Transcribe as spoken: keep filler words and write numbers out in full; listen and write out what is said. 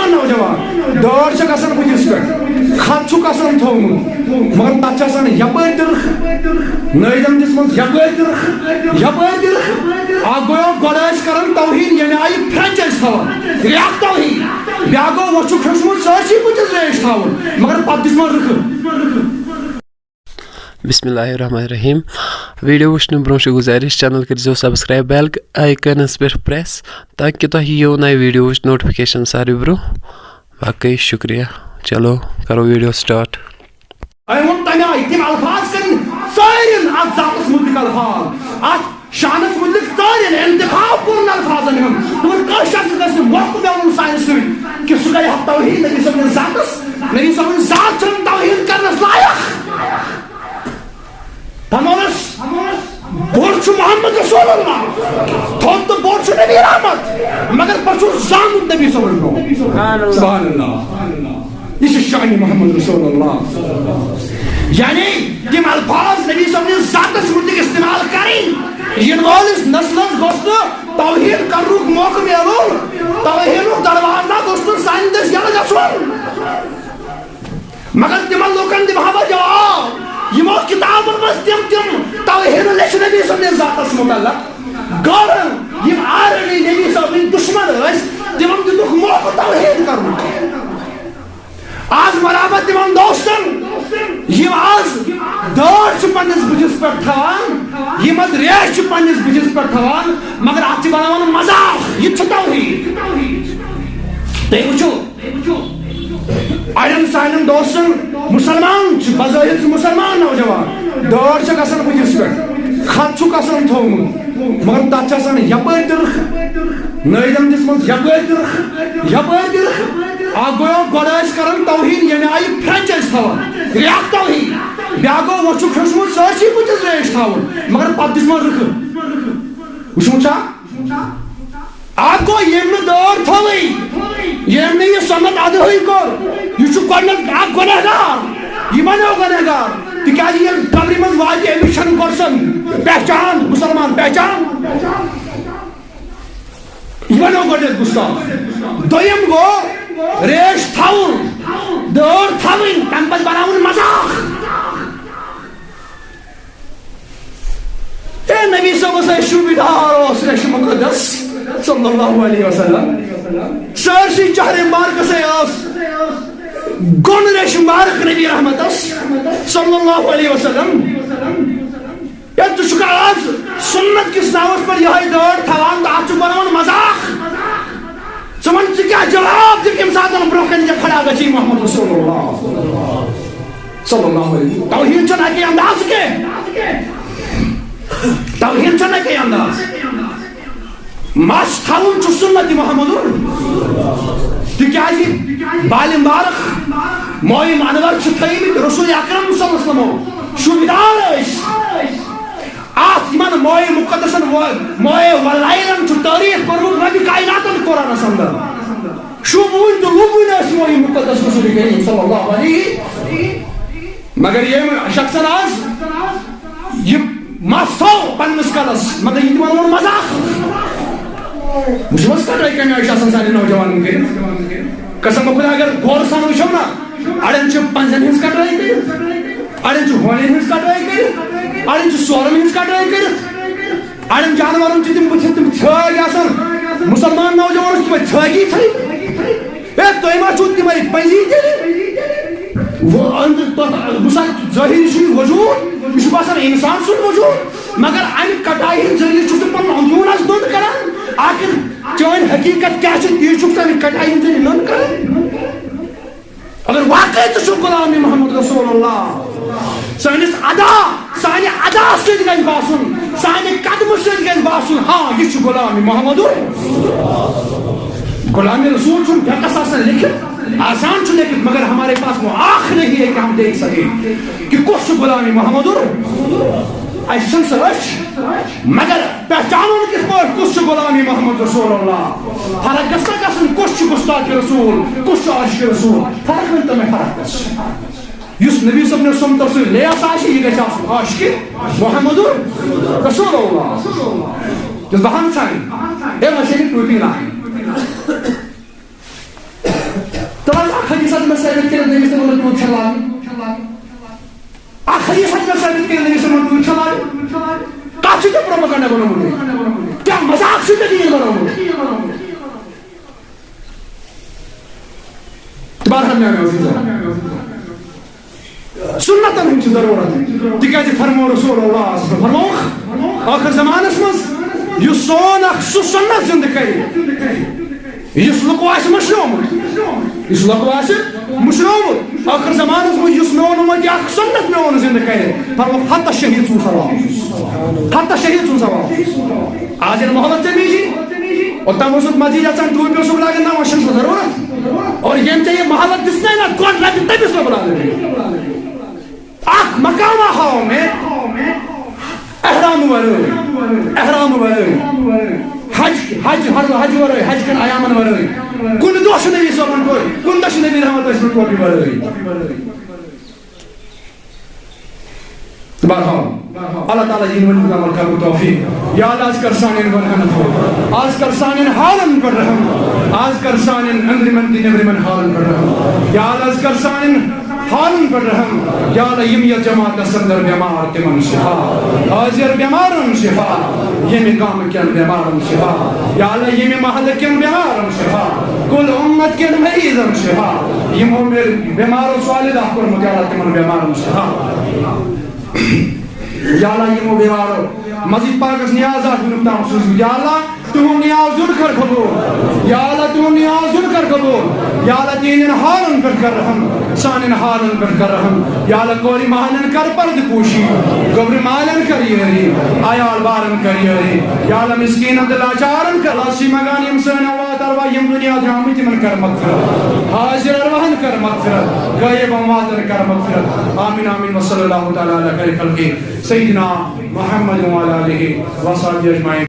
نوجوان، دٲر چھِ کھسان بٕتھِس پٮ۪ٹھ، خط چھُ کھسان تھوٚومُت، مگر تَتھ چھِ آسان یَپٲرۍ تہِ رٕکھ، نٲیدَن دِژمٕژ یَپٲرۍ تہِ رٕکھ، یَپٲرۍ تہِ رٕکھ۔ اَکھ گوٚو، گۄڈٕ ٲسۍ کران توہیٖن، ییٚمہِ آیہِ فرٛٮ۪نٛچ ٲسۍ تھاوان، یہِ اَکھ توہیٖن۔ بیٛاکھ گوٚو، وۄنۍ چھُ کھیوٚچھمُت سٲرسٕے بٕتھِس ریش تھاوُن، مگر پَتہٕ دِژمَس رٕکھٕ۔ بسم اللہ الرحمن الرحیم۔ ویڈیو وٕچھنہٕ برونٛہہ چھِ گُزٲرِش، چینل کٔرزیو سبسکرائب، بیل آئیکنس پٮ۪ٹھ پریس، تاکہِ تۄہہِ یِیو نَیہِ ویڈیووٕچ نوٹیفکیشن ساروی برونٛہہ۔ باقٕے شُکریہ۔ چلو، کرو ویڈیو سٹارٹ۔ أمۍ ووٚن تَمہِ آیہِ تِم الفاظ کٔرِن سٲرِن اَتھ ذاتَس مُتعلِق الفاظ، اَتھ شانَس مُتعلِق سٲرِن انتخاب کوٚرُن الفاظن ہُنٛد۔ دوٚپُن، کٲنٛسہِ اَتھ گژھِ نہٕ موقعہٕ مِلُن سانہِ سۭتۍ کہِ سُہ کَرِ ہا توہیٖن نبی صٲبنِس ذاتَس، نبی صٲبٕنۍ ذات چھَنہٕ توہیٖن کَرنَس لایق۔ فرمووُس، بوٚڑ چھُ محمد رسول اللہ، تھوٚد تہٕ بوٚڑ چھُ نبی رحمت، مگر پَتہٕ چھُ زامُت نبی صٲبَس برونٛہہ۔ سبحان اللہ۔ سبحان اللہ۔ یہِ چھِ شانِ محمد رسول اللہ۔ یعنی تِم الفاظ نبی صٲبنِس ذاتَس مُتعلِق استعمال کَرٕنۍ، یِنہٕ وٲلِس نسلَس گوٚژھ نہٕ توہیٖن کَرنُک موقعہٕ میلُن، توہیٖنُک دروازٕ گوٚژھ نہٕ سانہِ دٔسۍ یَلہٕ گژھُن۔ مگر تِمن لوٗکن دِمہٕ ہا بہٕ جواب، یِمو کِتابن منٛز تِم تِم توہین لیچھِ نبی صٲبنِس ذاتس مُتعلق۔ گوٚو، یِم already نبی صٲبٕنۍ دُشمن ٲسۍ، تِمن دِتُکھ موقعہٕ توہین کرنُک۔ آز برابر تِمن دوستن، یِم آز دٲر چھِ پننِس بٕتھِس پٮ۪ٹھ تھاوان، یِم آز ریش چھِ پننِس بٕتھِس پٮ۪ٹھ تھاوان، مگر اتھ چھِ بناوان مذاق۔ یہِ تہِ چھُ توہین۔ تُہۍ وٕچھِو، اڑٮ۪ن سانٮ۪ن دوستن، مسلمان چھِ، بظٲہر چھِ مسلمان نوجوان، دٲر چھِ گژھان بٕتھِس پٮ۪ٹھ، خط چھُکھ آسان تھوٚومُت، مگر تتھ چھِ آسان یپٲرۍ تہِ رٕکھ، نٲیدن دِژمٕژ یپٲرۍ تہِ رٕکھ، یپٲرۍ تہِ رٕکھ۔ اکھ گوٚو، گۄڈٕ ٲسۍ کران توہین، ییٚمہِ آیہِ فرینچ ٲسۍ تھاوان، یہِ اکھ توہین۔ بیٛاکھ گوٚو، وۄنۍ چھُکھ ہیوٚچھمُت سٲرسٕے بٕتھِس ریش تھاوُن، مگر پتہٕ دِژمٕژ رٕکھٕ۔ وٕچھمُت چھا؟ اکھ گوٚو، ییٚمۍ نہٕ دٲر تھٲوٕے، ییٚمۍ نہٕ یہِ سنت ادٲہٕے کوٚر، یہِ چھُ گۄڈٕنیتھ اکھ گۄنہگار۔ یہِ بنیو گۄنہگار، تِکیازِ ییٚلہِ قبرِ منٛز واتہِ، أمِس چھَنہٕ گۄڈٕ سۄ پہچان، مسلمان پہچان۔ یہِ بنیو گۄڈٕنیتھ گُستاخ۔ دوٚیِم گوٚو، ریش تھاوُن، دٲر تھاوٕنۍ، تَمہِ پتہٕ بناوُن مذاق۔ اے نبی صٲبس ٲسۍ شوٗبہِ دار اوس ریشہِ مُقدس صلی اللہ علیہ وسلم۔ سٲرسٕے چہرِ مبارکس ٲس گوٚن ریشہِ مبارک نبی رحمتس صلی اللہ علیہ وسلم۔ یا ژٕ چھُکھ آز سُنت کِس ناوس پٮ۪ٹھ یِہوٚے دٲر تھاوان تہٕ اتھ چھُکھ بناوان مذاق۔ ژٕ وَن، ژٕ کیٛاہ جواب دِکھ ییٚمہِ ساتہٕ برٛونٛہہ کنہِ ژےٚ کھڑا گژھی محمد رسول اللہ صلی اللہ علیہ وسلم؟ توہین چھُنہٕ اَکے انداز کینٛہہ۔ توہین چھُنہٕ اَکے انداز۔ مَس تھاوُن چھُ سُنت محمدُر۔ تِکیٛازِ بالہِ مبارک، موئم انور چھِ تھٲومٕتۍ رسول اکرم صلی اللہ علیہ وسلمو شوٗبہِ دار ٲسۍ۔ اتھ یِمن موئے مقدسن و-، موئے ولائلن چھُ تعریف کوٚرمُت ربِ کائناتن قرآنس اندر۔ شوٗبوٕنۍ تہٕ لوٗبوٕنۍ ٲسۍ موئے مقدس رسول کریم صلی اللہ علیہ۔ مگر ییٚمۍ شخصن آز یہِ مَس تھوٚو پننِس کلس، مگر یہِ تِمن ووٚن مذاق۔ وٕچھِو حظ، کٹٲے کمہِ آیہِ چھِ آسان سانٮ۪ن نوجوانن کٔرِتھ۔ قسم خدا، اگر غور سان وٕچھو نا، اڑٮ۪ن چھِ پنٛزن ہٕنٛز کٹٲے کٔرِتھ، اڑٮ۪ن چھِ ہونٮ۪ن ہٕنٛز کٹٲے کٔرِتھ، اڑٮ۪ن چھِ سورن ہٕنٛز کٹٲے کٔرِتھ، اڑٮ۪ن جانورن چھِ تِم بٕتھِ تِم ژھٲگۍ آسان۔ مسلمان نوجوانن چھِ تِمے ژھٲگی تھٲومٕتۍ۔ اے، تُہۍ ما چھِو تِمے پٔزی تیٚلہِ؟ وۄنۍ أنٛدرٕ تۄہہِ وٕچھان ظٲہری چھُ یہِ وجوٗد، یہِ چھُ باسان اِنسان سُنٛد وجوٗد، مگر اَمہِ کٹایہِ ہٕنٛدۍ ذٔریعہٕ چھُ سُہ پنُن اندروٗن اَسہِ نوٚن کران۔ آخر چٲنۍ حقیٖقت کیٛاہ چھِ، تی چھُکھ ژٕ اَمہِ کٹایہِ ہٕنٛدۍ ذٔریعہٕ نوٚن کران۔ اگر واقعی ژٕ چھُکھ غلام محمد رسول اللہ، سٲنِس ادا، سانہِ ادا سۭتۍ گژھِ باسُن، سانہِ قدمہٕ سۭتۍ گژھِ باسُن، ہاں، یہِ چھُ غلام محمد۔ غلام رسول چھُنہٕ بیٚکس آسان لیکھِتھ، آسان چھُ لیکھِتھ، مگر ہمارے پاس وہ آنکھ نہیں ہے کہ ہم دیکھ سکیں کہ کُس چھُ غلام محمد۔ اَسہِ چھَنہٕ سۄ أچھ، مگر پہچانُن کِتھ پٲٹھۍ کُس چھُ غلام محمد رسول اللہ؟ فرق گژھِ نا گژھُن کُس چھُ گستاخ رسول، کُس چھُ عاشق رسول؟ فرق ؤنۍ تو مےٚ، فرق کۄس چھِ؟ یُس نبی صٲبنہِ سُنتو سۭتۍ لیس آسہِ، یہِ گژھِ آسُن عاشق محمد رسول اللہ۔ یُس بہان سان، اے وۄنۍ چھےٚ یہِ ٹوپی لاگٕنۍ۔ تَلہٕ حظ، اَکھ حدیٖث حظ مےٚ ثٲبِت کٔرِتھ، نبی صٲبَن دوٚپ، دوٗد چھَلان۔ اَکھ حدیٖث حظ مےٚ ثٲبِت کٔرِتھ، نبی صٲبَن دوٗد چھَلان۔ کَتھ چھُ ژےٚ پروپیگنڈا بَنومُت؟ کیٛاہ مذاق چھُ ژےٚ دیٖن بَنومُت؟ بہرحال میانیو عزیزو، سنتن ہٕنٛز چھِ ضروٗرت، تِکیازِ فرموو رسول اللہ صلی اللہ علیہ وسلم، فرمووُکھ، ٲخر زمانس منٛز یُس سون اکھ سُہ سنت زندٕ کرِ، یُس لُکو آسہِ مٔشرٲومُت، یُس لُکو آسہِ مٔشرٲومُت، ٲخر زمانس منٛز یُس میون اُمتی اکھ سنت میون زندٕ کرِ، فرمووُکھ، ہتس شہید سُنٛد ثواب چھُس، ہتس شہید سُنٛد ثواب چھُس۔ آز ییٚلہِ محبت ژےٚ میجی، اوٚتام اوسُکھ مزید یژھان ٹوپہِ اوسُکھ لاگان، نہ وۄنۍ چھُنہٕ سُہ ضروٗرت۔ اور ییٚمۍ ژےٚ یہِ محلت دِژ نہ، نہ گۄڈٕ رَٹہِ تٔمِس رۄب العالمین۔ اکھ مقامہ ہاو مےٚ، احرام ورٲے، احرام ورٲے، حج، حج، حج، حج ورٲے، حج کٮ۪ن ایامن ورٲے۔ کُنہِ دۄہ چھُ نبی صٲبن ٹوپہِ، کُنہِ دۄہ چھُ نبی رحمت ٲسمٕتۍ ٹوپہِ ورٲے۔ بہرحال، اللہ تعالیٰ یِن ؤنِتھ عمل کرنُک توفیق۔ یا اللہ، از کر سانٮ۪ن گۄنہن پٮ۪ٹھ، از کر سانٮ۪ن حالن پٮ۪ٹھ رحم، از کر سانٮ۪ن أنٛدرِمٮ۪ن تہٕ نیٚبرِمٮ۪ن حالن پٮ۪ٹھ رحم۔ یا اللہ، از کر سانٮ۪ن حالن پٮ۪ٹھ رحم۔ یا اللہ، یِم یتھ جماعتس اندر بٮ۪مار، تِمن شفا، حٲضِر بٮ۪مارن شفا، ییٚمہِ گامہٕ کٮ۪ن بٮ۪مارن شفا، یا اللہ، ییٚمہِ محلہٕ کٮ۪ن بٮ۪مارن شفا، کُل امت کٮ۪ن مریضن شفا، یِمو مےٚ بٮ۪مارو سُہ والدہ کوٚرمُت، یا اللہ، تِمن بٮ۪مارن شفا۔ یا اللہ، یِمو بٮ۪مارو مسجد پاکس نیاز آسہِ وُنیُک تام سوٗزمُت۔ یا اللہ، تِہُنٛد نیاز دیُن کر قبوٗل۔ یا اللہ، تِہُنٛد نیاز دیُن کر قبوٗل۔ یا اللہ، تِہنٛدٮ۪ن حالن پٮ۪ٹھ کر رحم، سانٮ۪ن حالن پٮ۪ٹھ کر رحم۔ یا اللہ، کورِ مالٮ۪ن کر پردٕ پوشی، گوٚبرِ مالٮ۪ن کر یٲری، عیال بارن کر یٲری۔ یا اللہ، مسکیٖنن تہٕ لاچارن کر لاسی مگان، یِم سٲنۍ اموات ارواح یِم دُنیا درٛامٕتۍ، تِمن کر مغفرت۔ حاضر ارواحن کر مغفرت، غٲیب امواتن کر مغفرت۔ آمین، آمین۔ وصلی اللہ تعالیٰ علی خیر خلقہ سیدنا محمد وعلی آلہ وصحبہ اجمعین۔